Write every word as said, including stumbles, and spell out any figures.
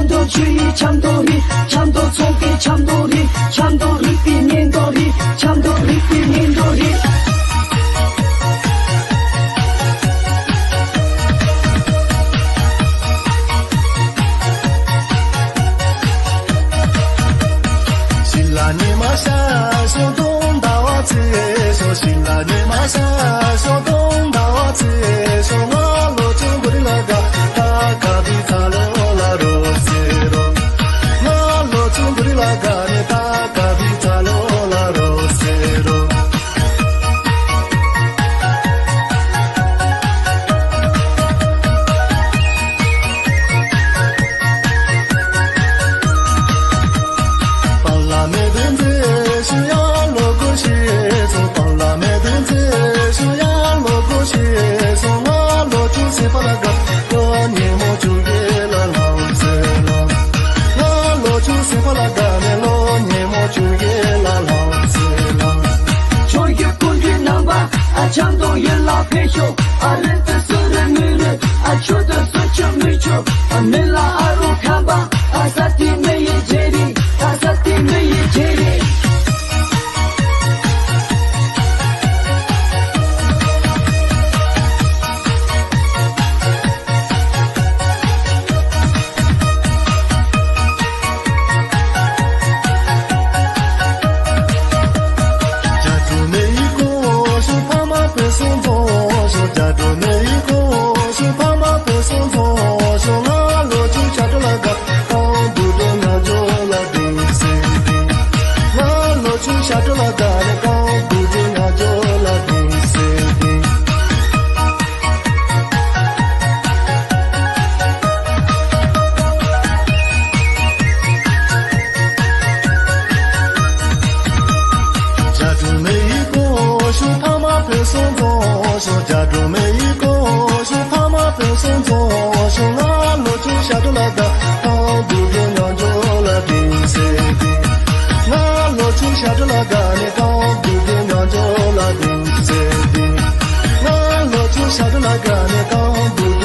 མདོ་ཆོས་ཡི་ཆབ་མདོ་རེད། ཆབ་མདོ་ཚོགས་པའི་ཆབ་མདོ་རེད། ཆབ་མདོ་རིག་པའི་སྙིང་སྟོབས་རེད། ཆབ་མདོ་རིག་པའི་སྙིང་སྟོབས་རེད། ཤི་ལ་ཉི་མ་ཤར་སོང་། སྟོན་ཟླ་བ་ཚེས་སོང་། ཤི་ལ་ཉི་མ་ཤར་སོང་། སྟོན་ཟླ་བ་ཚེས་སོང་། ང་ལོ་ཆུང་གུ་རི་ལ་དགའ། ད་ག་བི་ཚ་ལོ་ལ་རོ་སེ་རོ། ང་ལོ་ཆུང་གུ་རི་ལ་དགའ་ནས། ད་ག་བི་ཚ་ལོ་ལ་རོ་སེ་རོ། པཱ་ལགས་མེ་དོན་མཛད་ཞུ་ཡ་ལོ་དགུ་བཞེས་སོང་། པཱ་ལགས་མེ་དོན་མཛད་ཞུ་ཡ་ལོ་དགུ་བཞེས་སོང་། ང་ལོ་བཅུ་ཟིན་པ་ལ་དགའ། ལོ་ཉིན་མོ་བཅུ་བརྒྱད་ལ་ལངས་ཟེར་ལ། ང་ལོ་བཅུ་ཟིན་པ་ལ་དགའ་ནས། ལོ་ཉིན་མོ་བཅུ་བརྒྱད་ལ་ལངས་ཟེར་ལ། ཆོས་བརྒྱུད་སྐུ་མདུན་རྣམ་པ། ཨ་ཆབ་མདོ་ཡུལ་ལ་ཕེབས་ཤོག་ཨ་རི་དུ་སུ་རི་མི་རི། ཨ་ཆོས་དུ་སུ་ཆོས་མི་ཆོས། ཨ་མི་ལ་ཨ་རུ་ཁམས་པ། ཨ་ས་དེ་མི་ཡི་རྗེས་རེད། ཨ་ས་དེ་མི་ཡི་རྗེས་རེད། རྒྱ་སྒྲོལ་མའི་སྐུ་ཞུ། ཕ་མ་ཕུན་སུམ་ཚོགས་ཤོག་རྒྱ་སྒྲོལ་མའི་སྐུ་ཞུ། ཕ་མ་ཕུན་སུམ་ཚོགས་ཤོག་ང་ལོ་ཆུང་ཞབས་བྲོ་ལ་དགའ། གང་འདུག་འགྲོ་ང་འཇོ་ལ་སྡིངས་སེ་སྡིངས། ང་ལོ་ཆུང་ཞབས་བྲོ་ལ་དགའ་ནས། གང་འདུག་འགྲོ་ང་འཇོ་ལ་སྡིངས་སེ་སྡིངས། རྒྱ་སྒྲོལ་མའི་སྐུ་ཞུ། ཕ་མ་ཕུན་སུམ་ཚོགས་ཤོག་རྒྱ་སྒྲོལ་མའི་སྐུ་ཞུ། ཕ་མ་ཕུན་སུམ་ཚོགས་ཤོག་ང་ལོ་ཆུང་ཞབས་བྲོ་ལ་དགའ། གང་འདུག་འགྲོ་ང་འཇོ་ལ་སྡིངས་སེ་སྡིངས། ང་ལོ་ཆུང་ཞབས་བྲོ་ལ་དགའ་ནས། གང་འདུག་འགྲོ་ང་འཇོ་ལ་སྡིངས་སེ་སྡིངས། ང་ལོ་ཆུང་ཞབས་བྲོ་ལ་དགའ་ནས། གང་འདུག